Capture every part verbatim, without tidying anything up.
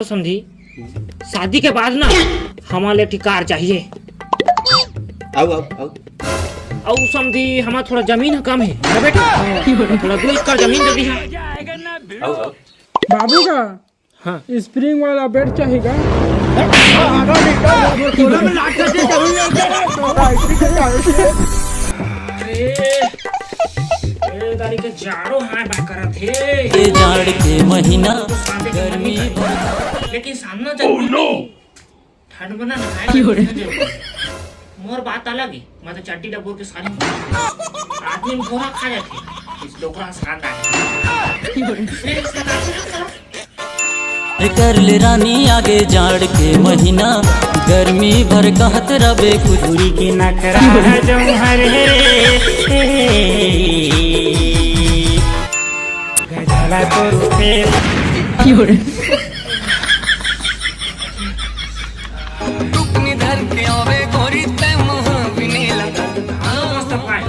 समधी, शादी के बाद ना हमन ला एक ठी कार चाहिए। अउ, अउ, अउ। अउ समधी, हमर थोड़ा जमीन ह कम हे ना बेटा, थोड़ा दू एकड़ जमीन दे दिहा। अउ, अउ। बाबू का हाँ। स्प्रिंग वाला बेड चाहिए का? अरे, ए, गाड़ी के जाड़ो हाय बा करत हे। ये जाड़ के महीना, शादी के गर्मी महीना। लेकिन सामने ठंड में ना नहाए के जरूरत हे। मोर बात अलग हे, मैं तो चड्डी डबोर के सारी आदमी में घोड़ा खा जाथे। इस डोकरा से आता है। कर ले रानी आगे जाड़ के महीना, गर्मी भर कहत रबे कुछ। पूरी की नखरा है जौहर रे। गजला तो रुपे। टुकनी धर के आवे गोरी तै मुँह बिने लगा। हाँ, मस्त पाए।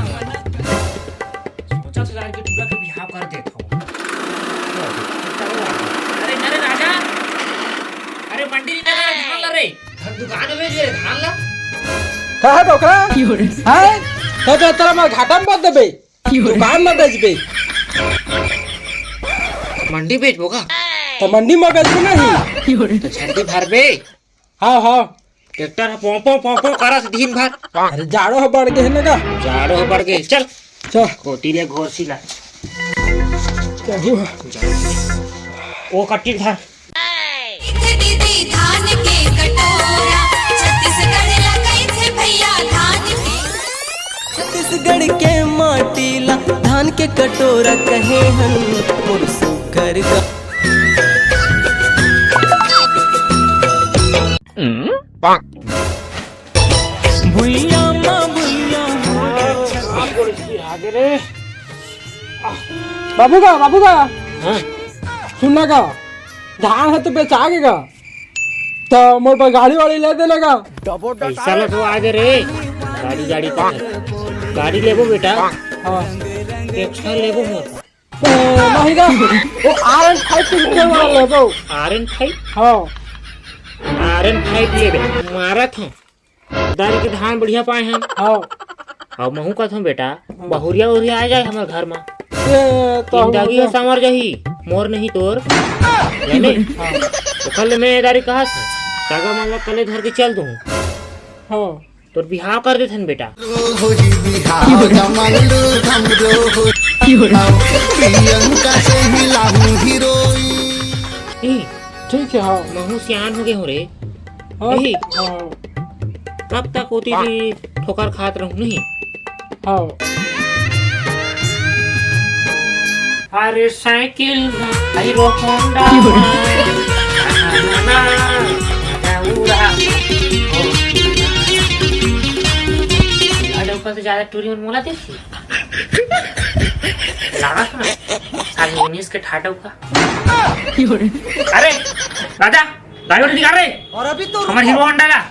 सोचा था यार कि टूरा के बिहाव कर देत हूँ। अरे, अरे राजा, अरे मंडी नहीं लगा धान ला रे। धान दुकान में भेज रे धान ला। का है डोकरा? हैं? तो जो तेरा मैं घाटा में बांध देबे। दुकान में बेचबे। मंडी बेचबो का? तो मंडी में बेचबो नहीं। तो झंडी भरबे। हाँ, हाँ। ट्रैक्टर ह पों, पों, पों, पों करत दिन भर। अरे, जाड़ो ह बढ़ गे हे ना का? जाड़ो ह बढ़ गे। चल। चल। कोटी ले घोरसी ला। क्या हुआ? ओ कट्टी धर। दीदी धान के कटोरा, छत्तीसगढ़ ला कइथे भैया धान के। छत्तीसगढ़ के माटी ला धान के कटोरा कहे हन, मोर सुघर का। भुइया मा भुइया। बाबू का, बाबू का। हाँ। सुन ना का, धान ह तो बेचा गे का, तो मोर बर गाड़ी वाड़ी ले देना का। पैसा ला तो आ गे रे, गाड़ी, गाड़ी का है। गाड़ी लेबो बेटा। हाँ। एक्स्ट्रा लेबो मोर। ए, नहीं गा, वो आर एन फाइव के ऊपर वाला लेबो। आर एन फाइव? हाँ। आर एन फाइव लेबे, मारत हूँ। दारी के धान बढ़िया पाए हन। हाँ। अउ महू कथों बेटा, हाँ। बहुरिया उरिया आ जाए हमर घर मा। ए, तो जिंदगी हम ह संवर जाही, मोर नहीं तोर। जाने? हाँ। ओकर ले मैं दारी कहा था, सगा मन ला कले धर के चल दूँ। हाँ। तोर बिहाव कर देथन बेटा। होही बिहाव जमाल हमरो हो। प्रियंका से मिलाहूं हीरोइन। ई, ठीक है, हाँ। महू सियान हो गे हूँ रे। हाँ, नहीं। हाँ। कब तक होती थी ठोकर खात रहूं नहीं? हाँ। अरे साइकिल हीरो होंडा। अरे ऊपर से ज्यादा टूरी मन मोला देखी। लागा सुना। साले उन्नीस के ठाडा का। अरे राजा, गाड़ी वाड़ी निकाल रे। और अभी तो हमारे हीरो होंडा ला।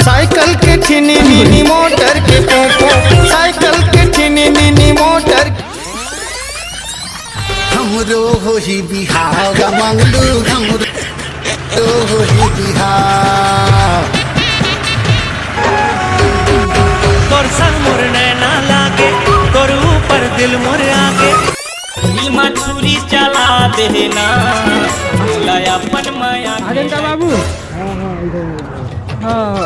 साइकिल के ठिनी मिनी मोटर के पोपो, साइकिल के ठिनी मिनी मोटर। हमरो होही बिहाव मंगलू, हमरो होही बिहाव। तोर संग मोर नैना लागे, तोर ऊपर दिल मोर आगे। ई मछुरी चला देना, ला अपन माया। आ गए का बाबू? हाँ, हाँ, इधर, इधर। हाँ।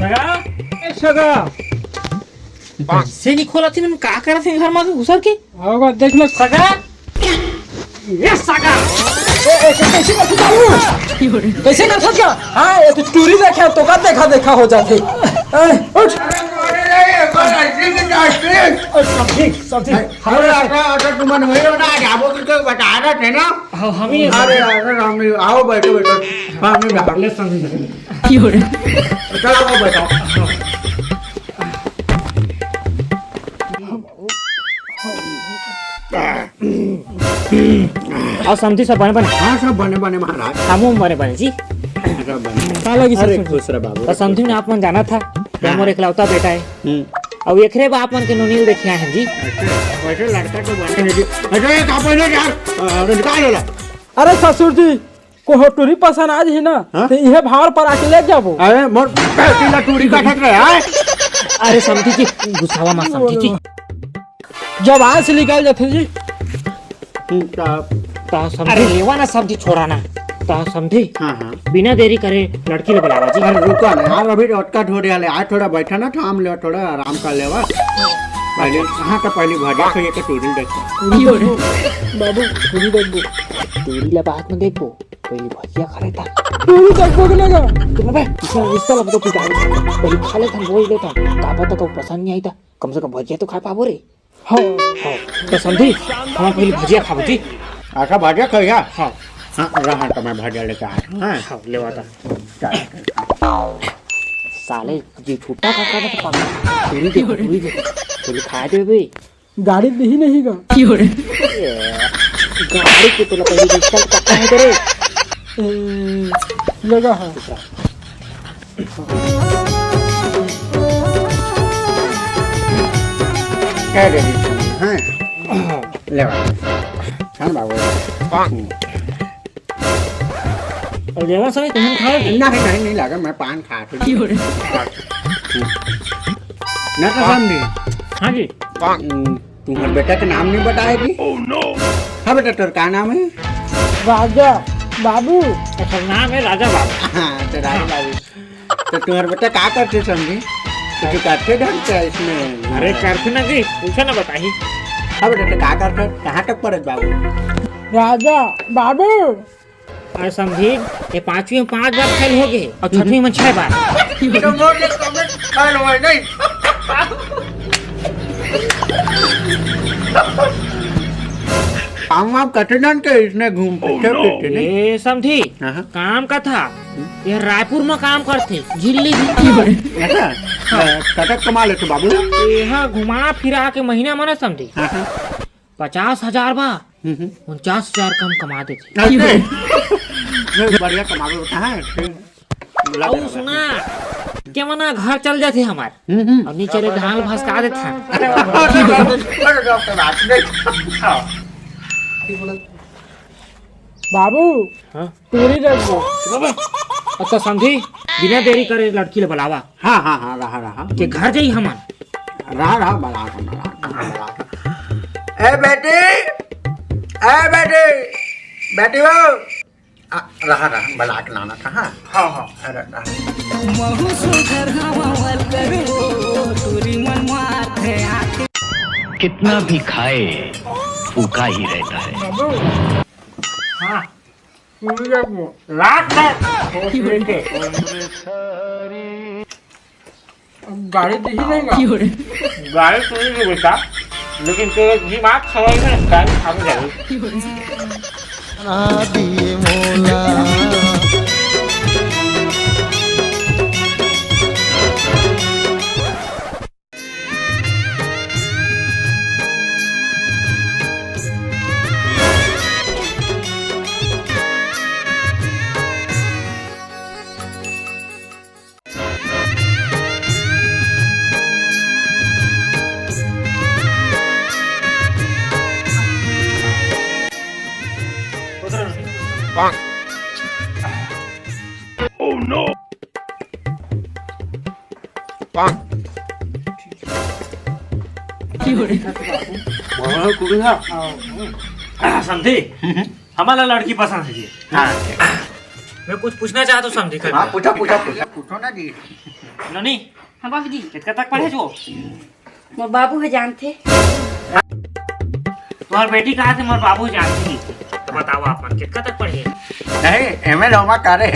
सगा? ए, सगा। से नहीं खोला थी, मैं का करा थी घर में घुसर के? होगा, देख लो। सगा? ये सगा। ए, ए, कैसे करथे बाबू? कैसे करथे का? हाँ, ये तो टूरी देखा, तो का देखा, देखा हो जाथे। ए, उठ। अरे, अरे, अरे, अरे, अरे, अरे, सब ठीक, सब ठीक। अरे, अगर, अगर तुम मन वही हो ना, जाबो कि तो बता रहे थे ना। हाँ, हम ही अरे, अरे, हम ही, आओ, बैठो, बैठो। हाँ, हम ही बैठो। ले, समझ। चलो, आओ, बैठो। अउ समधी सब बने बने? हाँ, सब बने बने महाराज। हमू बने बने जी। सब बने। का लगी अरे, सब खुश रह बाबू। अउ समधी ने आप मन जाना था, ये हाँ। मोर एकलौता बेटा हे। हम्म। अउ एकरे बाप मन के नोनी ल देखिया हे जी। अच्छा, वैसे लड़का तो बने हे जी। अच्छा, ये का पहने यार? अरे निकाल ला। अरे ससुर जी, कोहो टूरी पसंद आ जाही ना, हाँ? तो इहे भाड़ पर आके ले जाबो। अरे मोर बेटी ला टूरी का ठक रहे, हाँ? अरे समधी जी, गुस्सावा मत समधी जी। जबान से निकल जाथे जी। हम्म, का? ता समधी। अरे लेवा ना समधी, छोड़ा ना। ता समधी। हाँ, हाँ। बिना देरी करे लड़की ला बुलावा जी। अरे रुका ना यार, अभी तो अटका ढोरे वाले, आज थोड़ा बैठा ना, थाम लेवा, थोड़ा आराम कर लेवा। पहले, हाँ, तो पहले भजिया खाइए के टूरी देखो। टूरी देखबो, बाबू, टूरी देखबो। टूरी ला बाद में देखबो, पहले भजिया खा लेता। टूरी देखबो कि नहीं गा? तुम बे, इसमें रिश्ता लग तो पिता, पहले खा लेता, बोल देता। का पता को पसंद नहीं आई था, कम से कम भजिया तो खा पाबो रे। हाँ। हाँ, तो समधी, हम पहले भजिया खाबो जी। अच्छा, भजिया खाइया? हाँ। हाँ, रहा तो मैं भजिया लेके आ रहा हूँ, हाँ। हाँ, लेवा ता। चल। साले, जी छुट्टा का कर तो पागल। टूरी देखो, टूरी देखो। टूरी खाए दे बे। गाड़ी दिही नहीं गा। गाड़ी के तो पहले रिश्ता पक्का है करे। ए, लगा है। क्या दे दी तुमने? हाँ। ले बाबू। हाँ बाबू। और लेवा सभी तुम खा लो। नहीं, नहीं, नहीं लगा, मैं पान खा के। ना तो समझी। हाँ जी। हम्म, तुम्हारे बेटा का नाम नहीं बताया जी? हाँ बेटा, तोर का नाम है? राजा बाबू। अच्छा, नाम है राजा बाबू। हाँ, तो राजा बाबू। तो तुम्हारे बेटा का करथे समधी? कुछ करथे ढंग से इसमें? अरे करथे ना जी, पूछो ना बताही। हाँ बेटा, तो का करथे? कहाँ तक पढ़े बाबू? राजा बाबू। अरे समधी, ये पांचवी में पांच बार फेल हो गए और छठवीं में छह बार। तो मोर ले comment फेल होए नहीं। काम वाम कटे जान के इसने घूम फिरते फिरते नहीं। ए समधी, हाँ, हाँ। काम का था? ये रायपुर में काम करथे, झिल्ली झिल्ली। ऐसा? हाँ। अ, कतक कमा लेथे बाबू? ये हाँ, घुमा फिरा के महीना में ना समधी, हाँ, हाँ। पचास हजार बा, हम्म, हम्म। उनचास हजार कम कमा देथे। अरे, नहीं, बढ़िया कमावे होता है, फिर लग अउ रहा है। सुना, के मना घर चल जाथे हमार। हम्म, हम्म। अउ नी चले, धान भसका देथे। अरे, अरे, अरे, अरे, अरे, अरे, अरे, बाबू, हाँ? टूरी रखबो। अच्छा समधी, बिना देरी करे लड़की ले बुलावा। हाँ, हाँ, हाँ, रहा, रहा। के घर जाई हमन। रहा, रहा, बुला के, बुला के, बुला के। ए बेटी, ए बेटी, बेटी वो। आ, रहा, रहा, बुला के लाना था, हाँ। हाँ, हाँ। अरे, रहा। महू सुघर हवा वल करो, टूरी मन माथे आके। कितना भी खाए, फूका ही रहता है। बाबू। हाँ। लात मार। गाड़ी दिही नहीं गा। गाड़ी तो नहीं दे बेटा, लेकिन तेरे दिमाग खराब है, गाड़ी खाने जाएगी। समधी, हमला लड़की पसंद है जी। हाँ। मैं कुछ पूछना चाहता हूँ समधी कर। हाँ, पूछा, पूछा, पूछा, पूछो ना जी। नोनी। हाँ बाबूजी। कितना तक पढ़े हो? मोर बाबू ह जानथे। तुम्हार बेटी कहा थे, मोर बाबू जानथे। तो बताओ आप मन कितना तक पढ़े? नहीं, एमए लोमा करे। ये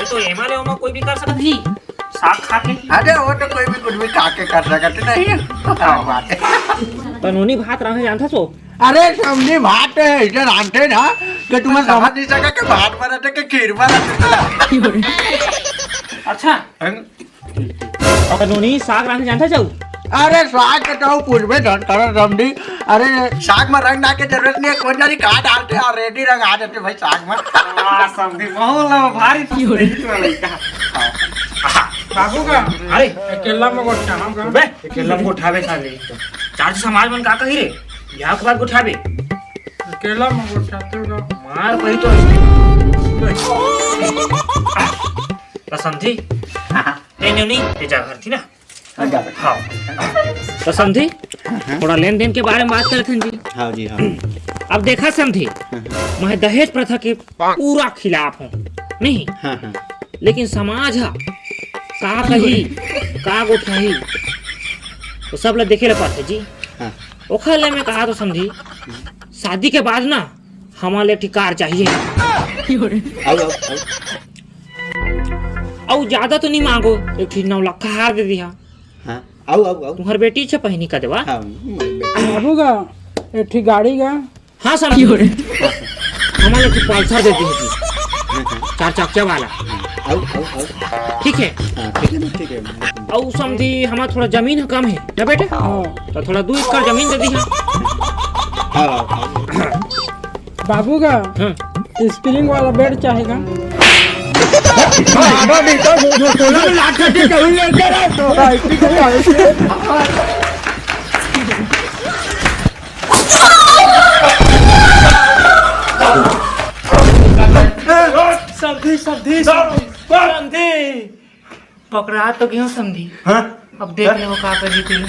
तो एमए लोमा कोई भी कर सकत जी। साग खा के। अरे वो तो कोई भी कुछ भी खा के कर सकत नहीं। क्या बात है। तो नोनी भात रांधे जानथा सो? अरे समधी भात है, इधर आंटे ना कि तुम्हें समझ नहीं सका कि भात बना थे कि खीर बना थे। अच्छा। तो नोनी साग रांधे जानथा जाऊ? अरे साग के तो पूछबे झट करो समधी। अरे साग में रंग ना के जरूरत नहीं है, कौन जानी कहाँ डालते हैं, already रंग आ जाते भाई साग में। वाह समधी, बहुत लगा भारी तो सही तो लड़का। हाँ। बाबू का? अरे, अकेला में गोठा हम का? बे, अकेला में गोठाबे साले। चार समाज मन का कही रे? बिहाव के बाद गोठाबे। अकेला में गोठा तो का? मार पही तो। तो समझी? हाँ, हाँ। ते नहीं, नहीं, ते जा घर थी ना। हाँ, जा बेटा। हाँ। तो समझी? हाँ, हाँ। थोड़ा लेन देन के बारे में बात करत हन जी। हाँ जी, हाँ। अब देखा समझी, हाँ, हाँ। मैं दहेज प्रथा के पूरा खिलाफ हूँ, नहीं? हाँ, हाँ। लेकिन समाज ह का कही, का गोठाही, तो सब ला देखे ला पड़थे जी। हाँ। ओखर ले मैं कहा तो समझी, शादी के बाद ना हमारे लिए एक ठी कार चाहिए। अउ, अउ, अउ। अउ ज्यादा तो नहीं मांगो, एक ठी नौ लाख का हार दे दिहा। हाँ, अउ, अउ, अउ। तुम्हार बेटी छे पहिनी का देवा। हाँ, मैं बेटी। बाबू का एक ठी गाड़ी का। हाँ समझी। हमारे एक ठी पल्सर दे दिहा जी, चार चक्का वाला। अउ, अउ, अउ। ठीक है। हाँ, ठीक है ना, ठीक है। अउ समझी, हमार थोड़ा जमीन ह कम है ना बेटा, हाँ। तो थोड़ा दू एकड़ जमीन दे दिहा। हाँ, हाँ, हाँ। बाबू का हाँ। स्प्रिंग वाला बेड चाहेगा। समझी, समझी, समझी, समझी। पकड़ा तो गयो समझी। हाँ? अब देख ले वो का कर दी तूने।